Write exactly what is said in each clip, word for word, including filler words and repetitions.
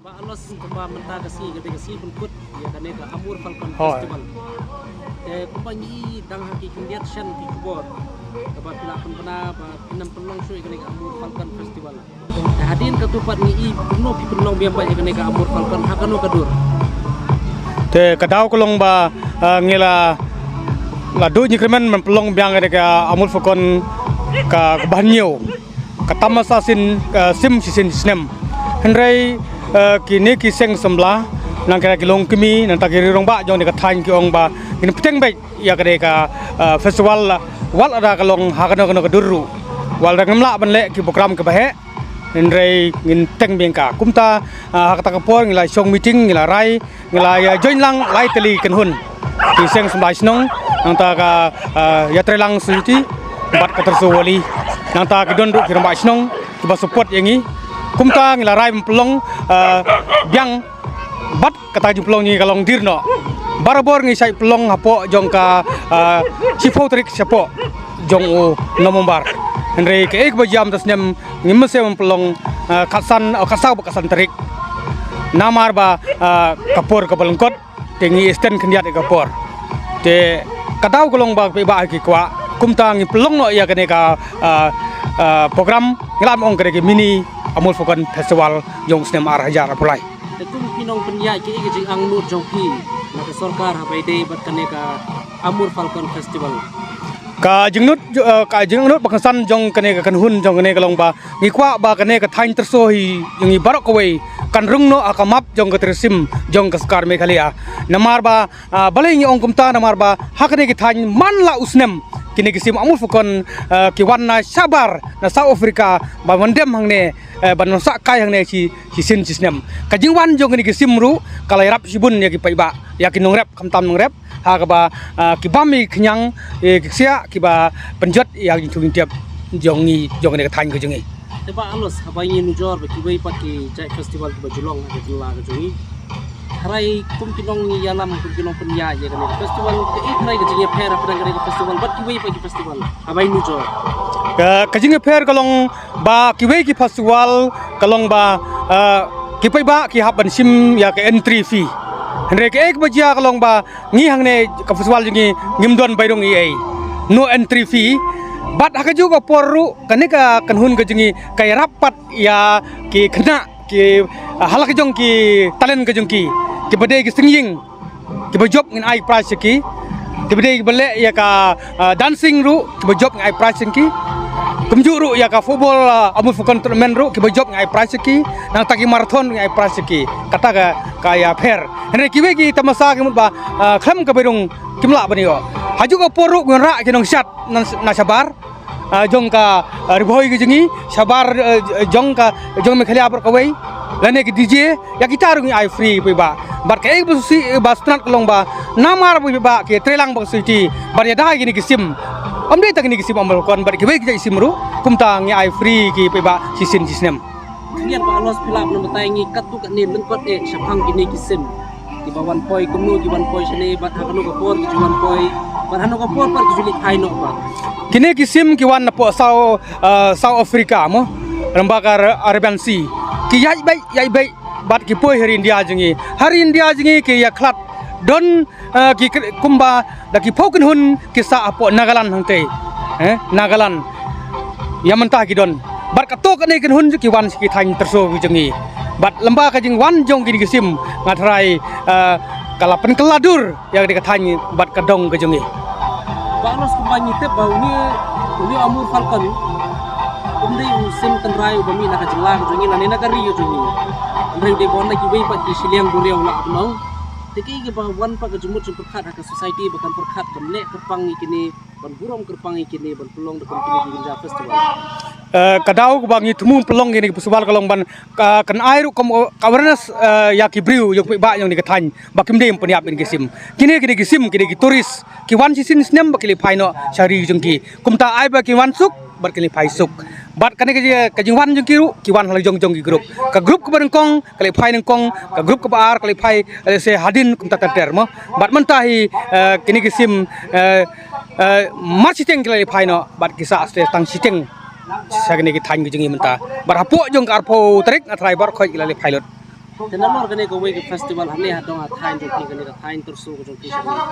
Ba alos kumba mynta ka sngi ka dei ka sngi pynkut ïa kane ka Amur Falcon Hooid. Festival. Te kumba ngi dang ha ki khyndiat shen ki khubor kaba phi la pynbna ba phin ym pynlong shuh ïa kane ka Amur Falcon Festival. Te hadien katto pat ngi i kumno phi pynlong biang pat ïa kane ka Amur Falcon ha kano ka dur? Te ka daw ka long ba, ah, ngi la, la duh ngi kyrmen ban pynlong biang ïa kane ka Amur Falcon ka, ka bahynñiew. Ka tamasa sien, eh, sim shisien snem. Hynrei, eh, kine ki seng samla, nangta ki longkmie, nangta ki rangbah jong kane ka thaiñ ki ong ba ngin bteng beit ïa kane ka, eh, festival, wat lada ka long ha kano kano ka dur ruh. Wat lada ngim lah ban leh ki program kiba heh, hynrei ngin bteng biang ka. Kumta, eh, ha kata ka por ngi la shong meeting, ngi la rai, ngi la ïa join lang lai tylli kynhun. Ki seng symbai shnong, nangta ka, ah, Ïatreilang Society bad ka Tyrso Wali. Nangta ki don ruh ki rangbah shnong kiba support ïa ngi. Kumta ngi la rai ban pynlong, ah, biang bad kata jingpynlong ngi ka long dier noh. Barabor ngi shait pynlong hapoh jong ka, ah, shiphew tarik shapoh jong u November. Hynrei kaei kaba jia mynta snem ngim mynsiem ban pynlong, ah, khatsan, oh, khatsaw bad khatsan tarik. Namar ba, ah, ka por kaba lyngkot, te ngi extend khyndiat ïa ka por. Te ka daw ka long ba phi ba ki kwah. Kumta ngi pynlong noh ïa kane ka, ah, ah, program ngi la ong kane ka mini Amur Falcon Festival jong snem ar hajar arphew lai. Te kum ki nongpynïaid, kaei ka jingangnud jong phi na ka sorkar haba ïadei bad kane ka Amur Falcon Festival? Ka jingangnud, eh, ka jingangnud ba kongsan jong kane ka kynhun jong kane ka long ba ngi kwah ba kane ka thaiñ Tyrso hi jong ngi baroh kawei kan rung noh ha ka map jong ka tyrsim jong ka sorkar Meghalaya. Namar ba, ah, balei ngi ong kumta, namar ba ha kane ka thaiñ man la u snem kine ki sim Amur Falcon, eh, ki wan na shabar na South Africa ba wan dem hangne, eh, ban wan sah kai hangne shi, shisien shisnem. Ka jingwan jong kine ki sim ruh ka la ïarap shibun ïa ki paidbah, ïa ki nongrep, khamtam nongrep, ha kaba, ah, ki bam ïa ki khñiang, ïa ki ksiah kiba pynjot ïa ka jingtip jingtip jong ngi, jong kane ka thaiñ ka jong ngi. Te Bah Alos, haba ngi nujor ba kiwei pat ki jait festival kiba ju long ha ka jylla ka jong ngi, hynrei kum ki nongïalam, kum ki nongpynïaid ïa kane ka festival, kaei hynrei ka jingïapher hapdeng kane ka festival bad kiwei pat ki festival haba ngi nujor? Ka, ka jingïapher ka long ba kiwei ki festival ka long ba, ah, ki paidbah ki hap ban shim ïa ka entry fee. Hynrei kaei kaba jia ka long ba ngi hangne ka festival jong ngi ngim don bai rung ei ei, no entry fee. Bad ha kajuh ka por ruh kane ka kynhun ka jong ngi ka ïarap pat ïa ki khynnah ki, ah, ha la ka jong ki talent ka jong ki, kiba dei ki singïing, kiba jop ngin ai prize ïa ki. Kiba dei kiba leh ïa ka, ah, dancing ruh, kiba jop ngin ai prize ïa ki. Kumjuh ruh ïa ka football, ah, Amur Falcon tournament ruh, kiba jop ngin ai prize ïa ki. Nangta ki marathon ngin ai prize ïa ki. Kata ka, ka ïapher. Hynrei kiwei ki tamasa ki mut ba, ah, khlem ka bai rung kim lah ban ïoh. Ha kajuh ka por ruh ngi wanrah ki nongshad na, na shabar, ah, jong ka, ah, Ri Bhoi ka jong ngi, shabar, ah, jong ka, jong Meghalaya baroh kawei, lane ki D J, ïa kita ruh ngi ai free paidbah. Bad kaei ba sngewsih ba sngewtynnat ka long ba namar paidbah ki trei lang bad ka society ban ïada ïa kine ki sim. Ym dei tang kine ki sim Amur Falcon, bad kiwei ki jait sim ruh kumta ngi ai free ki paidbah shisien shisnem. Khyndiat Bah Alos, phi lah ban batai ngi katto katne lyngkot eh shaphang kine ki sim, kiba wan poi kumno, ki wan poi shane, bad ha kano ka por ki ju wan poi, bad ha kano ka por pat ki ju leit phai noh pat? Kine ki sim ki wan napoh South, ah, South Africa mo, lyngba ka Ara-, Arabian Sea. Ki ïaid beit, ïaid beit bad ki poi ha ri India jong ngi. Ha ri India jong ngi ki ïakhlad, don, ah, ki kre-, kumba da ki phew kynhun ki sah hapoh Nagaland hangtei. Eh, Nagaland. Ïa mynta ki don. Bad katto katne kynhun ki wan sha ki thaiñ Tyrso ki jong ngi. Bad lyngba ka jingwan jong kine ki sim nga tharai, ah, ka la pynkylla dur ïa kane ka thaiñ bad ka dong ka jong ngi. Bah Alos, kumba ngi tip ba une, une u Amur Falcon um dei u sim tynrai uba mih na ka jylla ka jong ngi lane na ka ri ka jong ngi. Hynrei u dei ba wan na kiwei pat ki shiliang duriaw, lah ban ong. Te kaei kaba wan pat ka jingmut jingpyrkhat ha ka society ba kan pyrkhat ban leh kyrpang ïa kine, ban burom kyrpang ïa kine, ban pynlong da kum kine ki kynja festival? Eh, ka daw kaba ngi thmu pynlong kine ki festival ka long ban, ka, kan ai ruh kum, ka awareness, eh, ïa ki briew, ïa ki paidbah jong kane ka thaiñ ba kim dei ban pynïap ïa kine ki sim. Kine, kine ki sim ki dei ki tourist, ki wan shisien snem bad ki leit phai noh sha ri jong ki. Kumta ai ba ki wan suk bad ki leit phai suk. Bad kane ka jing, ka jingwan jong ki ruh ki wan ha la jong jong ki group. Ka group kaba nyngkong ka leit phai nyngkong, ka group kaba ar ka leit phai, eh, se hadien, kumta ter ter mo. Bad mynta hi, eh, kine ki sim, eh, eh, mar shiteng ki la leit phai noh bad ki sah shatei tang shiteng sha kine ki thaiñ ki jong ngi mynta. Bad hapoh jong ka arphew tarik nga tharai baroh khoit ki la leit phai lut. Te namar kane kawei ka festival hangne ha dong ha thaiñ jong phi, kane ka thaiñ Tyrso ka jong phi sha kane.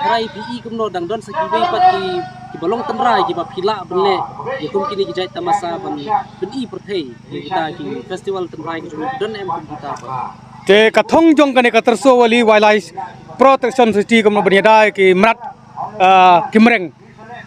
Hynrei phi i kumno, dang don sa kiwei pat ki, kiba long tynrai kiba phi lah ban leh ïa kum kine ki jait tamasa ban pyni pyrthei ïa kita ki festival tynrai ka jong phi, don em kum kita pat? Te ka thong jong kane ka Tyrso Valley Wildlife Protection Society kumno ban ïada ïa ki mrad, ah, ki mreng,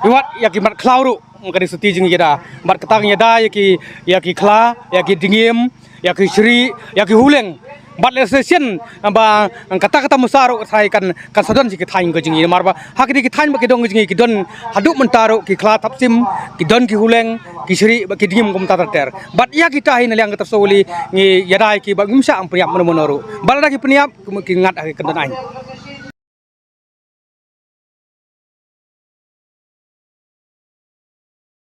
wat ïa ki mrad khlaw ruh. Ka dei soti jingïada. Bad kata ka ïada ïa ki, ïa ki khla, ïa ki dngiem, ïa ki shrieh, ïa ki huleng. Bad lehse sien ba kata kata musa ruh ka tharai kan, kan sa don shi ki thaiñ ka jong ngi. Namar ba ha kine ki thaiñ ba ki don ka jong ngi, ki don haduh mynta ruh ki khla thap sim, ki don ki huleng, ki shrieh bad ki dngiem kumta ter ter. Bad ïa kita hi na liang ka Tyrso Valley ngi ïada ïa ki bad ngim shah pynïap mano mano ruh. Bad lada ki pynïap ki ngat ha ki kyndon aiñ.